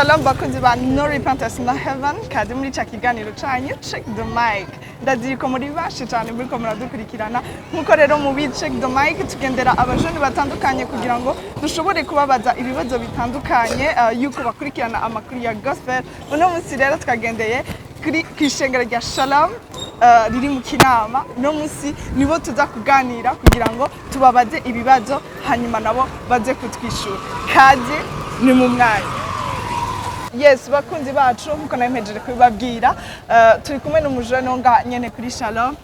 Shalom bakunzi ba No Repentance No Heaven, kaze muri ca kiganiro canyu Check the Mic. Ndazi ko muri benshi cyane muriko muradukurikirana. Nkuko rero mu Check the Mic tugendera abajene batandukanye kugira ngo dushobore kubabaza ibibazo bitandukanye yuko bakurikirana amakuru ya gospel. Uno munsi rero twagendeye kuri kw'ishengero rya Shalom riri mu Kinama. Uno munsi nibo tuza kuganira kugira ngo tubabaze ibibazo, hanyuma nabo baze kutwishura. Kaze, ni mu mwanya. Yes, bakunzi bacu, nkuko nari mpejeje kubibabwira, turi kumwe n'umujene wo ngaha nyene kuri Shalom.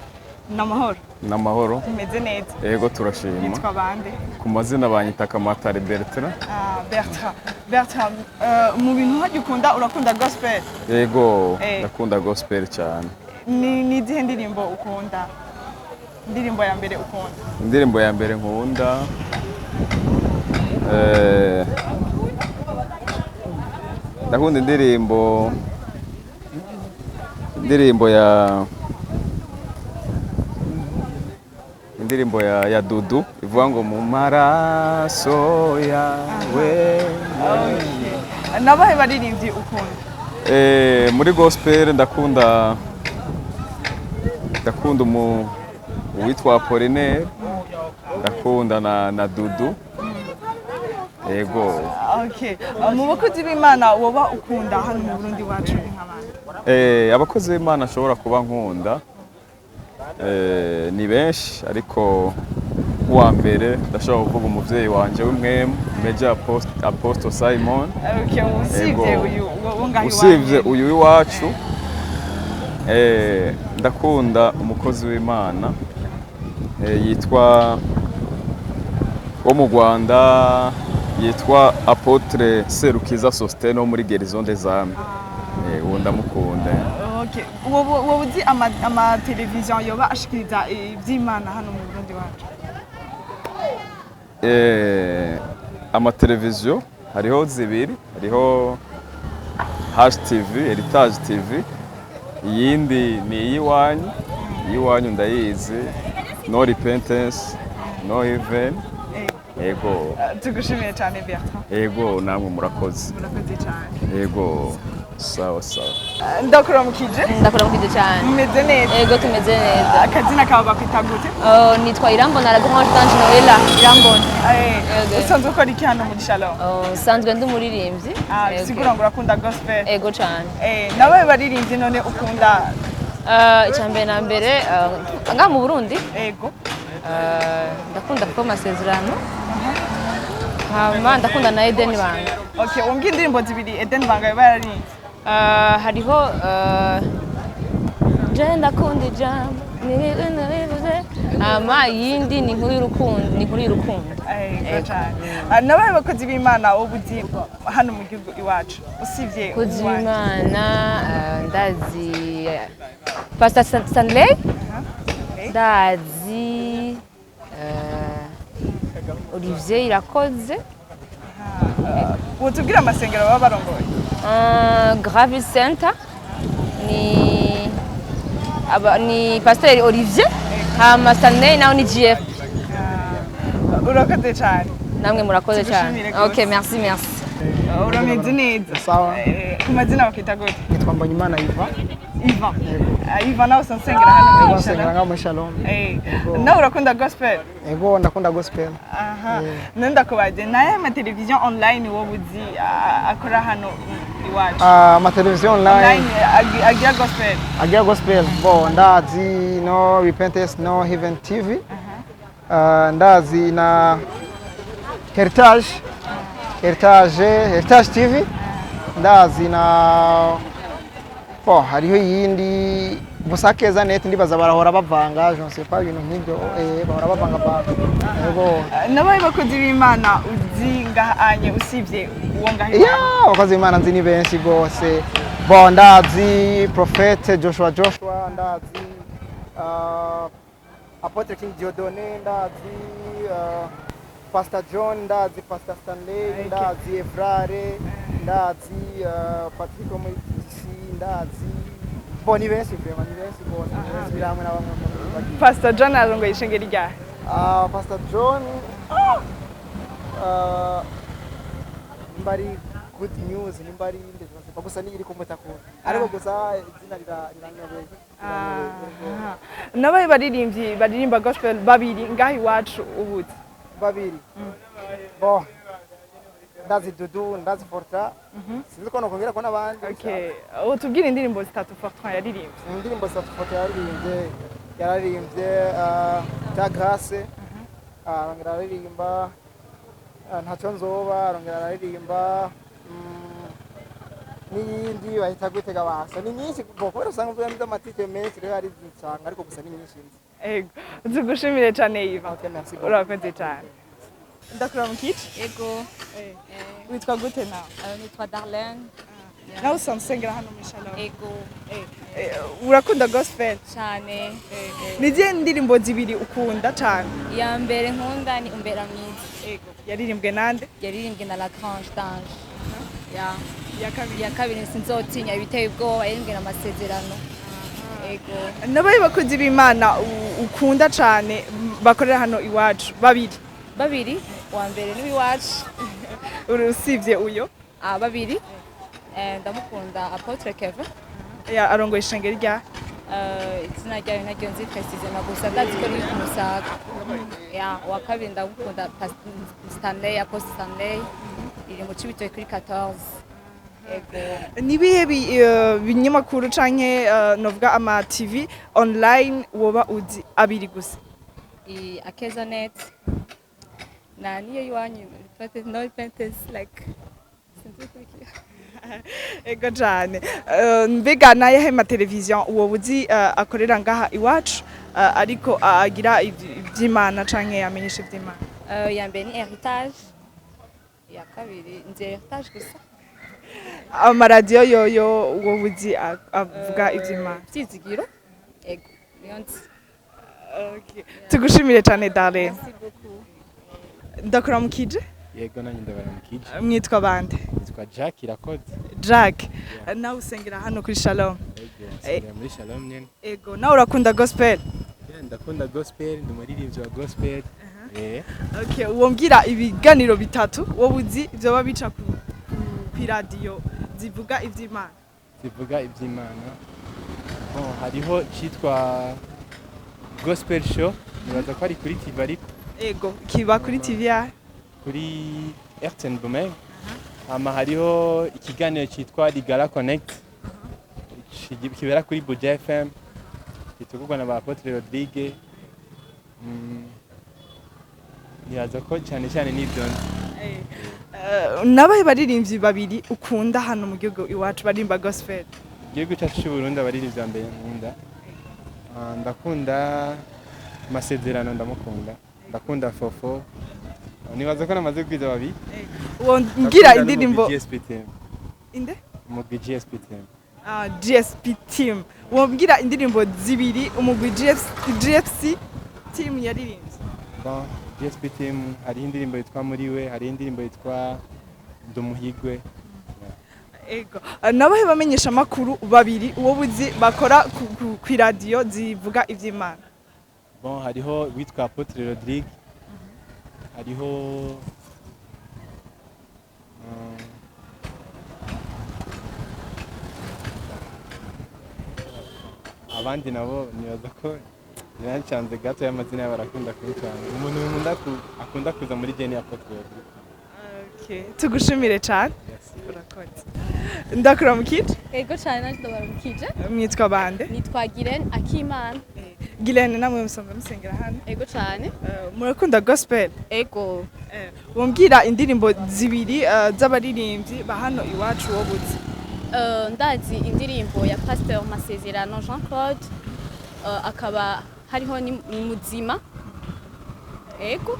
Namahoro? N'amahoro. Meze neza? Yego, turashima. Yitwa bande? Ku mazina banyita Kamatari Bertrand. Ah, Bertrand, Bertrand, mu bintu hajya ukunda, urakunda gospel? Yego. Eh. Ndakunda gospel cyane. Ni izihe ndirimbo ukunda, indirimbo ya mbere ukunda? Indirimbo ya mbere nkunda, ndakunda indirimbo ya Dudu ivuga ngo "Mu maraso yawe". Okay. Nabahe baririmbyi ukunda? Muri gospel ndakunda uwitwa Apollinaire, ndakunda na Dudu, yego. Okay. Mu bakozi b'Imana woba ukunda hano mu Burundi wacu ni nk'abandi? Abakozi b'Imana nshobora kuba nkunda ni benshi, ariko uwa mbere ndashobora kuvuga umuvyeyi wanje w'impwemu, Major Apostle Simon. Okay, usibye Yego. uyu wo ngaho Usibye iwanyu? uyu w'iwacu, ndakunda umukozi w'Imana yitwa, wo mu Rwanda, yitwa Apôtre Serukiza Sostene wo muri Guérison des Âmes. Uwo ndamukunda. Okay. Wowe uzi ama televiziyo yoba ashikiriza ivy'Imana hano mu Burundi wacu? Amateleviziyo hariho zibiri: hariho HTV, Heritage TV, iyindi ni iy'iwanyu. Iy'iwanyu ndayizi, No Repentance No Heaven. Ego. Tugushimiye cyane, Bertrand. Ego, namwe murakoze. Murakoze cyane. Ego, sawa sawa. Ndakuramukije. Ndakuramukije cyane. Mumeze neza? Ego, tumeze neza. Akazina kawe bakwita gute? Oh, nitwa Irambona Lagrange d'Ange Noella Irambona. Eh, Ego. usanzwe ukora iki hano muri Shalom? Oh, nsanzwe ndi umuririmbyi. Ah, Ego. sigura ngo urakunda gospel? Ego cyane. Nawe baririmbyi none ukunda? Icya mbere na mbere, ngaha mu Burundi, Ego. ndakunda kuko amasezerano, hama ndakunda na Eden Banga. Okay, umbwira indirimbo zibiri Eden Banga yoba yararimbye. Hariho "Je ndakunda ijambo", hama iyindi ni "Inkuru y'urukundo", ni "Inkuru y'urukundo". Ego cyane. Ah, nabaye bakozi b'Imana wowe uzi hano mu gihugu iwacu usibye Kozi uwanyu? w'Imana, ndazi Pastor Stanley, ndazi Olivier Irakoze. Wotubwira amasengero baba barongoye? Gravis Center ni aba, ni Pasteur Olivier, hama Stanley nawe ni GF. Urakoze cyane. Namwe murakoze cyane. Tugushimire rwose. Okay, merci, merci. Urameze neza? Sawa. Ku mazina bakita gute? Nitwa Mbonyimana Iva. Ivan. Ah, Ivan, nawe usanzwe usengera hano muri Ego, nsengera Shalom? ngaho muri Shalom. Ego. Nawe urakunda gospel? Ego, ndakunda gospel. Aha, none ndakubaze, naye amateleviziyo online wowe uzi akora hano iwacu? Ah, amateleviziyo online Online agira gospel. Agira gospel, bo ndazi No Repentance No Heaven TV. Ah, ndazi na Heritage TV, ndazi na bo hariho iyindi Busakeza Net, ndibaza barahora bavanga, je ne sais pas, ibintu nk'ibyo, bahora bavanga vanga, ego. Nabaye bakozi b'Imana uzi ngahanye usibye uwo ngaho Ya, iwacu? abakozi b'Imana nzi ni benshi rwose. Bo ndazi Prophète Joshua, ndazi Apôtre King Dieudonné, ndazi Pastor John, ndazi Pastor Stanley, ndazi Evrare, ndazi Patrick wo muri TTC, ndazi, bo ni benshi vraiment, ni benshi rwose, ni benshi, biri hamwe na bamwe muri bagiye. Pastor John arongoye ishengero ryahe? Ah, Pastor John, nimba ari Good News, nimba ari inde zose gusa niyo iri kumutakura, ariko gusa izina riranyobeye. Ah. N'abahe baririmbyi baririmba gospel babiri ngaho iwacu ubuzi? Babiri, bon, ndazi Dudu, ndazi Forta, sinzi ko nokongera ko n'abandi. Okay, utubwire indirimbo zitatu Fortran yaririmbye. Indirimbo zitatu Forta yararirimbye Ta Grâce, arongera araririmba Ntacyo Nzoba, arongera araririmba n'iyindi bahita gutega basa. Ni nyinshi bo, kubera usanga mvuga n'amatitre menshi rero ari zicanga, ariko gusa ni nyinshi nzi. Ego, tugushimire cyane, Iva. Okay, merci beaucoup. Urakoze cyane. Ndakura mu kici. Ego. Witwa gute nawe? Nitwa Darlene. Nawe usanzwe usengera hano muri Shalom? Ego. Urakunda gospel? Cyane. Ni izihe ndirimbo zibiri ukunda cyane? Iya mbere nkunda ni Umbera Mwiza. Ego, yaririmbwe nande? Yaririmbwe na Lagrange d'Ange. Ya. Iya kabiri? Iya kabiri ni Sinzotinya Ibiteye Ubwoba, yaririmbwe na Masezerano. Ego. N'abahe bakozi b'Imana ukunda cyane bakorera hano iwacu babiri? Babiri, uwa mbere ni uw'iwacu. Usibye uyo? Ah, babiri. Ndamukunda Apôtre Kevin. Ya, arongoye ishengero rya? Izina ryayo naryo nzi précisément, gusa ndazi ko riri ku Musaga. Ya, uwa kabiri ndamukunda Stanley, Apostle Stanley. Iri mu Cibitoke kuri 14. Ego. Nibihe binyamakuru canke novuga ama TV online woba uzi abiri gusa? I Akezanet na niyo iwanyu no Repentance, like sinzi kurikira. Ego cane. Mbega nayahe ma televiziyo woba uzi akorera ngaha iwacu, ariko agira ivy'Imana canke amenyesha ivy'Imana? Ya mbere ni Heritage, iya kabiri nzi Heritage gusa. Amaradiyo yoyo woba uzi avuga ivy'Imana? Vyizigiro, ego, niyo nzi. Okay. Tugushimire cane, Darlene. Merci beaucoup. Ndakuramukije. Yego, nanjye ndabaramukije. Mwitwa bande? Nitwa Jack Irakoze. Jack, nawe usengera hano kuri Shalom? Yego, nsengera muri Shalom nyene. Ego, nawe urakunda gospel? Yeah, ndakunda gospel, ndi umuririmbyi wa gospel. Okay, wombwira ibiganiro bitatu wowe uzi vyoba bica kw'iradiyo zivuga ivy'Imana? Zivuga iby'Imana. Bon, hariho citwa Gospel Show, nibaza ko ari kuri TV ariko. Ego, kiba kuri TV ya? Kuri RTN Bumenga. Hama hariho ikiganiro citwa Ligala Connect kibera kuri Buja FM, gitegurwa na ba Apotre Rodrigue. Nibaza ko cyane cyane n'ibyo nzi. Nabahe baririmbyi babiri ukunda hano mu gihugu iwacu baririmba gospel? Igihugu cyacu cy'u Burundi, abaririmbyi ba mbere nkunda, ndakunda Masezerano, ndamukunda, ndakunda Fofo. Nibaza ko namaze kwiza babiri. Wombwira Ndakunda indirimbo n'umugwi GSP Team. Inde? Umugwi GSP Team. Ah, GSP Team. Wombwira indirimbo zibiri umugwi GFC Team yaririmbye? Bon, GSP Team hariho indirimbo yitwa Muri We, hariho indirimbo yitwa Ndumuhigwe. Ego. Nabahe bamenyesha amakuru babiri uwo buzi bakora kw'iradiyo zivuga ivy'Imana? Bon, hariho witwa Apotre Rodrigue, hariho abandi nabo nibaza ko birancanze gato y'amazina yabo, barakunda kuncanga. Umuntu nkunda akunda kuza muri jeni, Apotre Rodrigue. Okay. Tugushimire cyane. Merci. Urakoze. Ndakuramukije. Ego cyane, nanjye ndabaramukije. Mwitwa bande? Nitwa Girene Akimana. Gilene, namwe musanzwe musengera hano? Ego cyane. Murakunda gospel? Ego. Wombwira indirimbo zibiri z'abaririmbyi ba hano iwacu wowe uzi? Ndazi indirimbo ya Pasteur Masezerano Jean Claude, akaba hariho ni Muzima. Ego.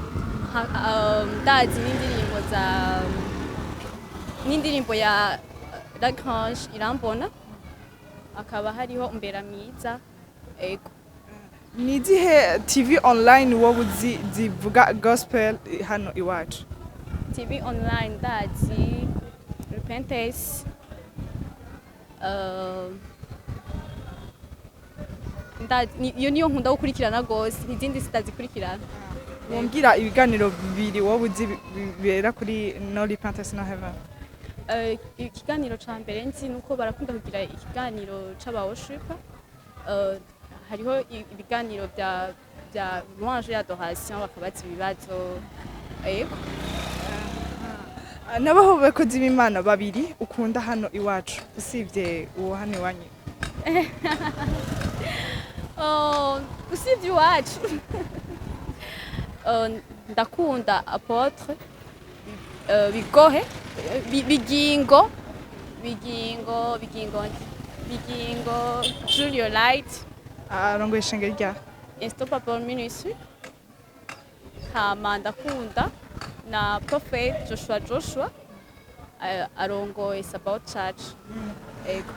Ndazi n'indirimbo za n'indirimbo ya Lagrange Irambona, akaba hariho Umbera Mwiza. Ego. Ni izihe TV online wowe uzi zivuga gospel hano iwacu? TV online ndazi Repentance, iyo niyo nkunda gukurikirana gose, izindi sitazikurikirana. Wombwira ibiganiro bibiri wowe uzi bibera kuri No Repentance No Heaven? Ikiganiro ca mbere nzi nuko barakunda kugira ikiganiro c'aba worshiper. Hariho ibiganiro vya louange et adoration, bakabaza ibibazo, yego. N'abaho bakozi b'Imana babiri ukunda hano iwacu, usibye uwo hano iwanyu? Oh, usibye iwacu, ndakunda apôtre Bigohe, Bigingo, Bigingo, Bigingo, Bigingo Julio Light. Arongoye ishengero rya? Unstoppable Ministry. Hama ndakunda na Prophet Joshua Joshua, arongoye Sabaoth Church. Ego.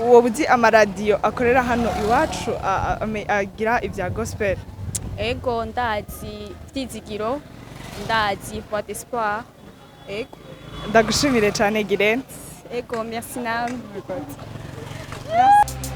Wowe uzi amaradiyo akorera hano iwacu agira ibya gospel? Ego, ndazi Vyizigiro, ndazi Voix d'Espoir. Ego. Ndagushimire cyane, Girene. Ego, merci namwe. Merci.